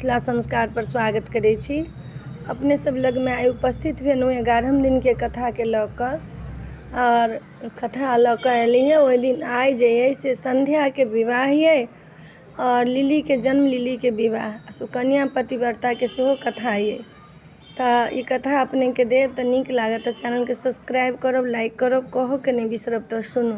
मिथिला संस्कार पर स्वागत करै छी। अपने सब लगमे आइ उपस्थित भेलहुँ 11म दिनके कथाके लऽ कऽ, आओर कथा लऽ कऽ एली हँ। ओहि दिन आइ जे अइ से सन्ध्याके विवाह अइ आओर लिलीके जन्म, लिलीके विवाह, सुकन्या पतिव्रताके सेहो कथा अइ। तऽ ई कथा अपनेके देब तऽ नीक लागत, तऽ चैनलके सब्सक्राइब करब, लाइक करब, कहऽके नहि बिसरब। तऽ सुनू,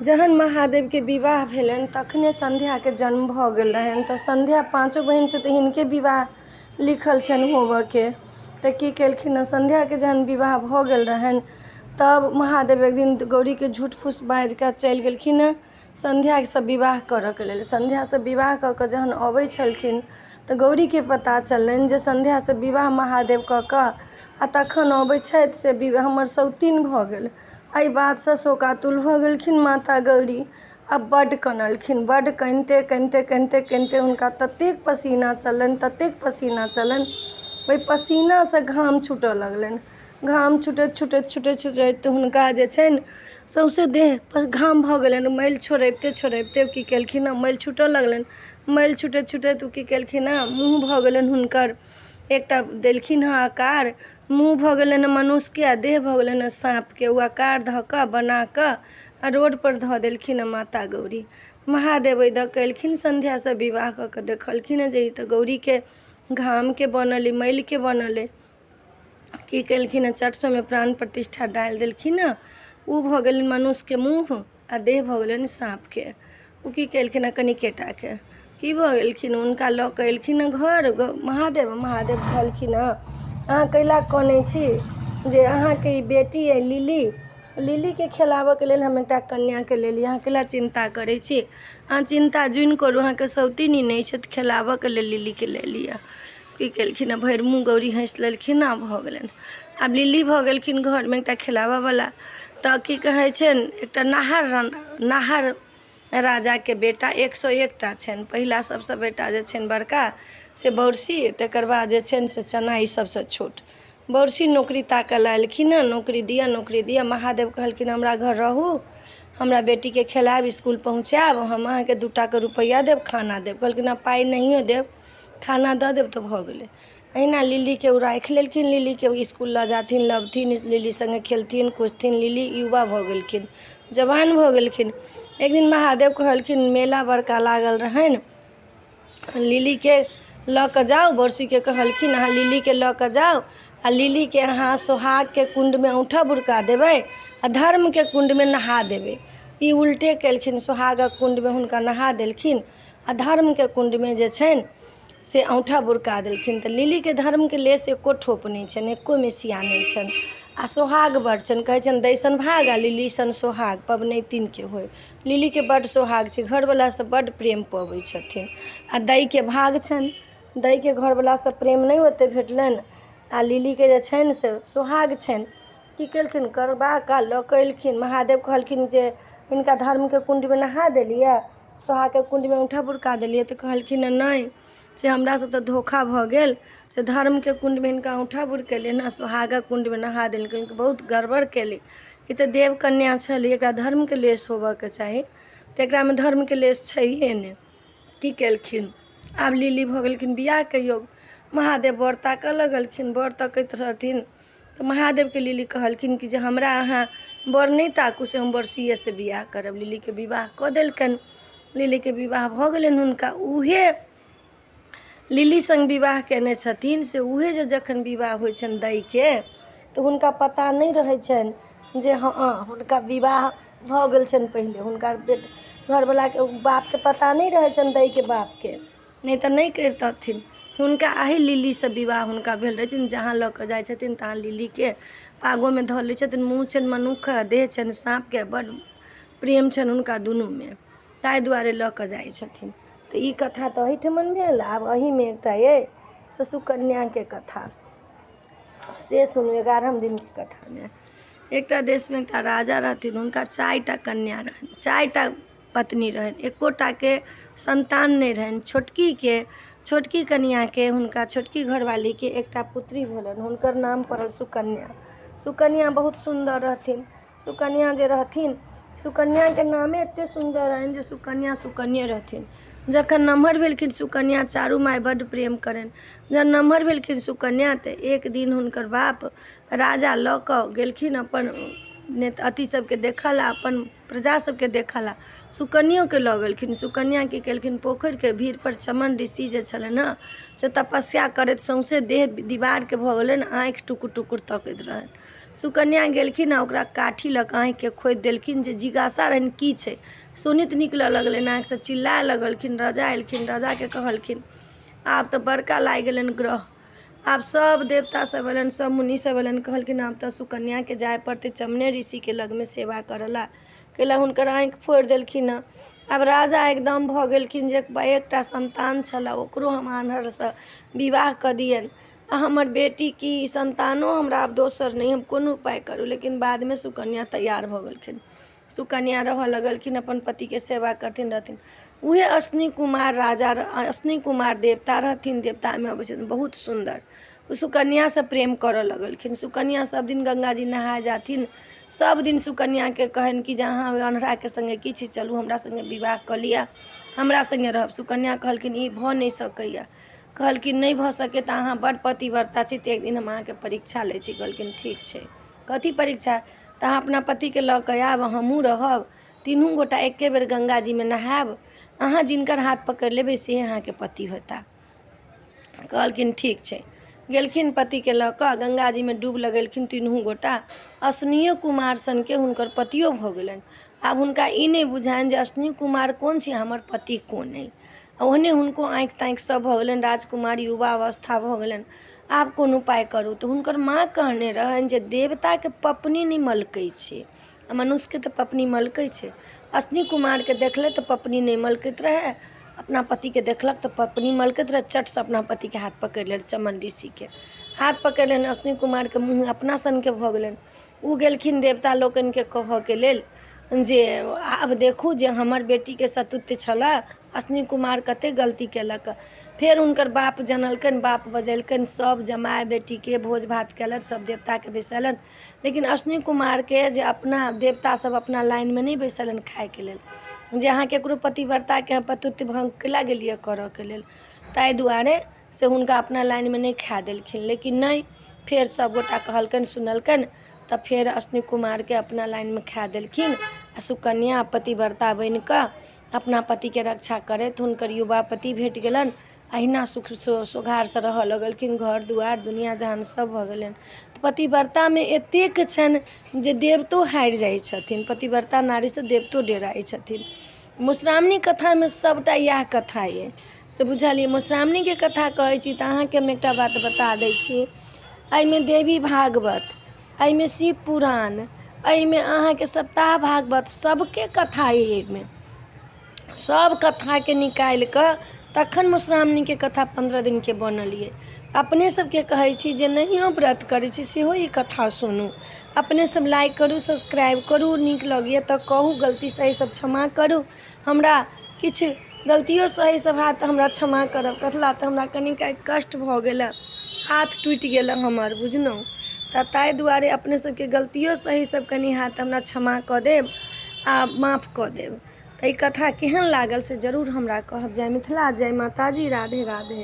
जहन महादेवके विवाह भेलनि तखने सन्ध्याके जन्म भऽ गेल रहनि। तऽ सन्ध्या पाँचो बहिनसँ तऽ हिनके विवाह लिखल छनि होबऽके। तऽ की केलखिन हँ, सन्ध्याके जहन विवाह भऽ गेल रहनि तब महादेव एक दिन गौरीके झूठ फूस बाजिकऽ चलि गेलखिन हँ सन्ध्यासँ विवाह करऽके लेल। सन्ध्यासँ विवाह कऽ कऽ जहन अबै छलखिन तऽ गौरीके पता चललनि जे सन्ध्यासँ विवाह महादेव कऽ कऽ आ तखन अबै छथि से विवाह हमर सौतीन भऽ गेल। एहि बातसँ शोकातुल भऽ गेलखिन माता गौरी आ बड्ड कनलखिन। बड्ड कनिते कनिते कनिते कनिते हुनका ततेक पसीना चललनि, ततेक पसीना चललनि, ओहि पसीनासँ घाम छूटऽ लगलनि। घाम छूटैत छूटैत छूटैत छूटैत हुनका जे छनि सौँसे देह पर घाम भऽ गेलनि। मैल छोड़बिते छोड़बिते की केलखिन हँ, मैल छूटऽ लगलनि। मैल छूटैत छूटैत ओ की केलखिन हँ, मुँह भऽ गेलनि हुनकर, एकटा देलखिन हँ आकार, मुँह भऽ गेलनि मनुष्यके आ देह भऽ गेलनि साँपके। ओ आकार धऽ कऽ बना कऽ आ रोडपर धऽ देलखिन हँ माता गौरी। महादेव एहि दऽ कऽ एलखिन सन्ध्यासँ विवाह कऽ कऽ, देखलखिन हँ जे ई तऽ गौरीके घामके बनल अइ, मैलके बनल अइ। की केलखिन हँ, चट सँ प्राण प्रतिष्ठा डालि देलखिन हँ। ओ भऽ गेलनि मनुष्यके मुँह आ देह भऽ गेलनि साँपके। ओ की केलखिन हँ, कनिकेटाके की भऽ गेलखिन, हुनका लऽ कऽ एलखिन हँ घर महादेव। महादेव कहलखिन हँ, अहाँ कैला कनै छी? जे अहाँके ई बेटी अइ लिली, लिलीके खेलाबऽके लेल हम एकटा कन्याके लेली, अहाँ कैला चिन्ता करै छी? अहाँ चिन्ता जुनि करू, अहाँके सौतीन ई नहि छथि, खेलाबऽके लेल लिलीके ले लिअ। की केलखिन हँ, भरि मुँह गौरी हँसि लेलखिन हँ, भऽ गेलनि। आब लिली भऽ गेलखिन घरमे एकटा खेलाबऽवला। तऽ की कहै छनि, एकटा नाहर राजाके बेटा 101टा छनि। पहिला सबसँ बेटा जे छनि बड़का से बौरसी, तकर बाद जे छनि से चनाइ सबसँ छोट। बौरसी नौकरी ताकऽ लए एलखिन हँ, नौकरी दिअ, नौकरी दिअ। महादेव कहलखिन हमरा घर रहू, हमरा बेटीके खेलायब, इसकुल पहुँचायब, हम अहाँके 2टाके रुपैआ देब, खाना देब। कहलखिन हँ, पाइ नहियो देब, खाना दऽ देब तऽ भऽ गेलै। एहिना लिलीके ओ राखि लेलखिन। लिलीके ओ इसकुल लऽ जाथिन, लबथिन, लिली सङ्गे खेलथिन कूदथिन। लिली युवा भऽ गेलखिन, जवान भऽ गेलखिन। एक दिन महादेव कहलखिन, मेला बड़का लागल रहनि, लिलीके लऽ कऽ जाउ। बरसीके कहलखिन, अहाँ लिलीके लऽ कऽ जाउ आ लिलीके अहाँ सोहागके कुण्डमे औँठा बुरका देबै आ धर्मके कुण्डमे नहा देबै। ई उल्टे केलखिन, सोहागक कुण्डमे हुनका नहा देलखिन आ धर्मके कुण्डमे जे छनि से औँठा बुरका देलखिन। तऽ लिलीके धर्मके लेश एको ठोप नहि छनि, एको मिसिया नहि छनि आ सोहाग बड़ छनि। कहै छनि दैसन भाग आ लिली सन सोहाग पबनैतिनके होय। लिलीके बड्ड सोहाग छै, घरवलासँ बड्ड प्रेम पबै छथिन आ दैके भाग छनि, दैके घरवलासँ प्रेम नहि ओतेक भेटलनि आ लिलीके जे छनि से सोहाग छनि। की केलखिन, करबा कऽ लऽ कऽ एलखिन। महादेव कहलखिन जे हिनका धर्मके कुण्डमे नहा देलियै, सोहागके कुण्डमे औँठा बुरका देलियै? तऽ कहलखिन नहि, से हमरासँ तऽ धोखा भऽ गेल, से धर्मके कुण्डमे हिनका औँठा बुरकेलियनि आ सोहागक कुण्डमे नहा देलखिन, बहुत गड़बड़ केली। ई तऽ देव कन्या छली, एकरा धर्मके लेश होबऽके चाही, तऽ एकरामे धर्मके लेश छैहे नहि। की केलखिन, आब लिली भऽ गेलखिन बियाहके योग। महादेव वर ताकऽ लगलखिन। वर तकैत रहथिन तऽ महादेवके लिली कहलखिन कि जे हमरा अहाँ वर नहि ताकू, से हम बरसीएसँ बियाह करब। लिलीके विवाह कऽ देलकनि। लिलीके विवाह भऽ गेलनि। हुनका उहे लिली सङ्ग विवाह कयने छथिन से उहे जे जखन विवाह होइ छनि दैके तऽ हुनका पता नहि रहै छनि जे हँ हुनका विवाह भऽ गेल छनि। पहिले हुनका बेट घरवलाके बापके पता नहि रहै छनि, दैके बापके, नहि तऽ नहि करितथिन। हुनका एहि लिलीसँ विवाह हुनका भेल रहै छनि। जहाँ लऽ कऽ जाइ छथिन तहाँ लिलीके पागोमे धऽ लै छथिन। मुँह छनि मनुक्खके, देह छनि साँपके, बड्ड प्रेम छनि हुनका दुनूमे, ताहि दुआरे लऽ कऽ जाइ छथिन। तऽ ई कथा तऽ एहिठमन भेल। आब एहिमे एकटा अइ से सुकन्याके कथा, से सुनू। 11म दिनके कथामे एकटा देशमे एकटा राजा रहथिन। हुनका 4टा कन्या रहनि, 4टा पत्नी रहनि, एकोटाके संतान नहि रहनि। छोटकीके, छोटकी कनिआँके, हुनका छोटकी घरवालीके एकटा पुत्री भेलनि, हुनकर नाम पड़ल सुकन्या। सुकन्या बहुत सुन्दर रहथिन। सुकन्या जे रहथिन, सुकन्याके नामे एतेक सुन्दर रहनि जे सुकन्या सुकन्ये रहथिन। जखन नमहर भेलखिन सुकन्या, चारू माय बड्ड प्रेम करनि। जहन नमहर भेलखिन सुकन्या तऽ एक दिन हुनकर बाप राजा लऽ कऽ गेलखिन अपन अथी सबके देखऽ लए, अपन प्रजा सबके देखऽ लए। सुकन्योके लऽ गेलखिन। सुकन्या की केलखिन, पोखरिके भीड़पर चमन ऋषि जे छलनि हँ से तपस्या करैत सौँसे देह दीवारके भऽ गेलनि, आँखि टुकुर टुकुर तकैत रहनि। सुकन्या गेलखिन आ ओकरा काठी लऽ कऽ आँखिके खोधि देलखिन, जे जिज्ञासा रहनि की छै। शोणित निकलऽ लगलनि, आँखिसँ चिल्लाए लगलखिन। राजा एलखिन, राजाके कहलखिन। आब तऽ बड़का लागि गेलनि ग्रह। आब सब देवता सब एलनि, सब मुनि सब एलनि, कहलखिन आब तऽ सुकन्याके जाय पड़तै चमने ऋषिके लगमे सेवा करऽ लए, कैला हुनकर आँखि फोड़ि देलखिन हँ। आब राजा एकदम भऽ गेलखिन जे एकटा सन्तान छलए ओकरो हम आन्हरसँ विवाह कऽ दियनि, आ हमर बेटी की सन्तानो हमरा आब दोसर नहि, हम कोन उपाय करू। लेकिन बादमे सुकन्या तैयार भऽ गेलखिन। सुकन्या रहऽ लगलखिन, अपन पतिके सेवा करथिन रहथिन। उएह अश्विनी कुमार राजा, अश्विनी कुमार देवता रहथिन, देवतामे अबै छथिन बहुत सुन्दर। ओ सुकन्यासँ प्रेम करऽ लगलखिन। सुकन्या सब दिन गंगाजी नहाय जाथिन। सब दिन सुकन्याके कहनि कि जे अहाँ ओहि अन्हराके सङ्गे की छी, चलू हमरा सङ्गे विवाह कऽ लिअ, हमरा सङ्गे रहब। सुकन्या कहलखिन ई भऽ नहि सकैए। कहलखिन नहि भऽ सकैए तऽ अहाँ बड्ड पतिव्रता छी, तऽ एक दिन हम अहाँके परीक्षा लै छी। कहलखिन ठीक छै। कथी परीक्षा? तऽ अहाँ अपना पतिके लऽ कऽ आयब, हमहूँ रहब, तीनू गोटा एके बेर गंगाजीमे नहायब, अहाँ जिनकर हाथ पकड़ि लेबै से अहाँके पति हेता। कहलखिन ठीक छै। गेलखिन पतिके लऽ कऽ गंगाजीमे डूब लगेलखिन तीनू गोटा। अश्विनियो कुमार सनके हुनकर पतियो भऽ गेलनि। आब हुनका ई नहि बुझानि जे अश्विनी कुमार कोन छी, हमर पति कोन अइ। ओहने हुनको आँखि ताँखि सब भऽ गेलनि, राजकुमार युवा अवस्था भऽ गेलनि। आब कोन उपाय करू? तऽ हुनकर माँ कहने रहनि जे देवताके पपनी नहि मलकै छै, आ मनुष्यके तऽ पपनी मलकै छै। अश्विनी कुमारके देखलथि तऽ पपनी नहि मलकैत रहै, अपना पतिके देखलक तऽ पपनी मलकैत रहै। चटसँ अपना पतिके हाथ पकड़ि लेलक, चमन ऋषिके हाथ पकड़ि लेलनि। अश्विनी कुमारके मुँह अपना सनके भऽ गेलनि। ओ गेलखिन देवता लोकनिके कहऽके लेल जे आब देखू जे हमर बेटीके सतुत्व छलए, अश्विनी कुमार कतेक गलती केलक। फेर हुनकर बाप जनलकनि, बाप बजेलकनि, सभ जमाय बेटीके भोज भात केलथि, सभ देवताके बैसेलनि। लेकिन अश्विनी कुमारके जे अपना देवता सब अपना लाइनमे नहि बैसेलनि खायके लेल, जे अहाँ ककरो पतिव्रताके पतित्व भङ्ग कैला गेलियै करऽके लेल, ताहि दुआरे से हुनका अपना लाइनमे नहि खाय देलखिन। लेकिन नहि, फेर सभगोटा कहलकनि सुनलकनि तऽ फेर अश्विनी कुमारके अपना लाइनमे खाय देलखिन। आ सुकन्या पतिव्रता बनि कऽ अपना पतिके रक्षा करैत हुनकर युवा पति भेट गेलनि। अहिना सुख सोघारसँ रहऽ लगलखिन, घर दुआरि दुनिआँ जहान सभ भऽ गेलनि। तऽ पतिव्रतामे एतेक छनि जे देवतो हारि जाइ छथिन, पतिव्रता नारीसँ देवतो डेराइ छथिन। मधुश्रावणी कथामे सभटा इएह कथा अइ से बुझलियै। मधुश्रावणीके कथा कहै छी तऽ अहाँके हम एकटा बात बता दै छी। एहिमे देवी भागवत, एहिमे शिव पुराण, एहिमे अहाँके सप्ताह भागवत, सभके कथा अइ एहिमे। सभ कथाके निकालि कऽ तखन मधुश्रावणीके कथा 15 दिनके बनल अइ। अपने सबके कहै छी जे नहियो व्रत करै छी सेहो ई कथा सुनू। अपने सब लाइक करू, सब्सक्राइब करू, नीक लगैए तऽ कहू, गलती सही सब क्षमा करू। हमरा किछु गलतियो सही सब हैत तऽ हमरा क्षमा करब, कथिला तऽ हमरा कनिक आइ कष्ट भऽ गेल हँ, हाथ टूटि गेल हँ हमर, बुझलहुँ? तऽ ताहि दुआरे अपने सबके गलतियो सही सब कनि हैत तऽ हमरा क्षमा कऽ देब आ माफ कऽ देब। तऽ ई कथा केहन लागल से जरूर हमरा कहब। जय मिथिला, जय माताजी, राधे राधे।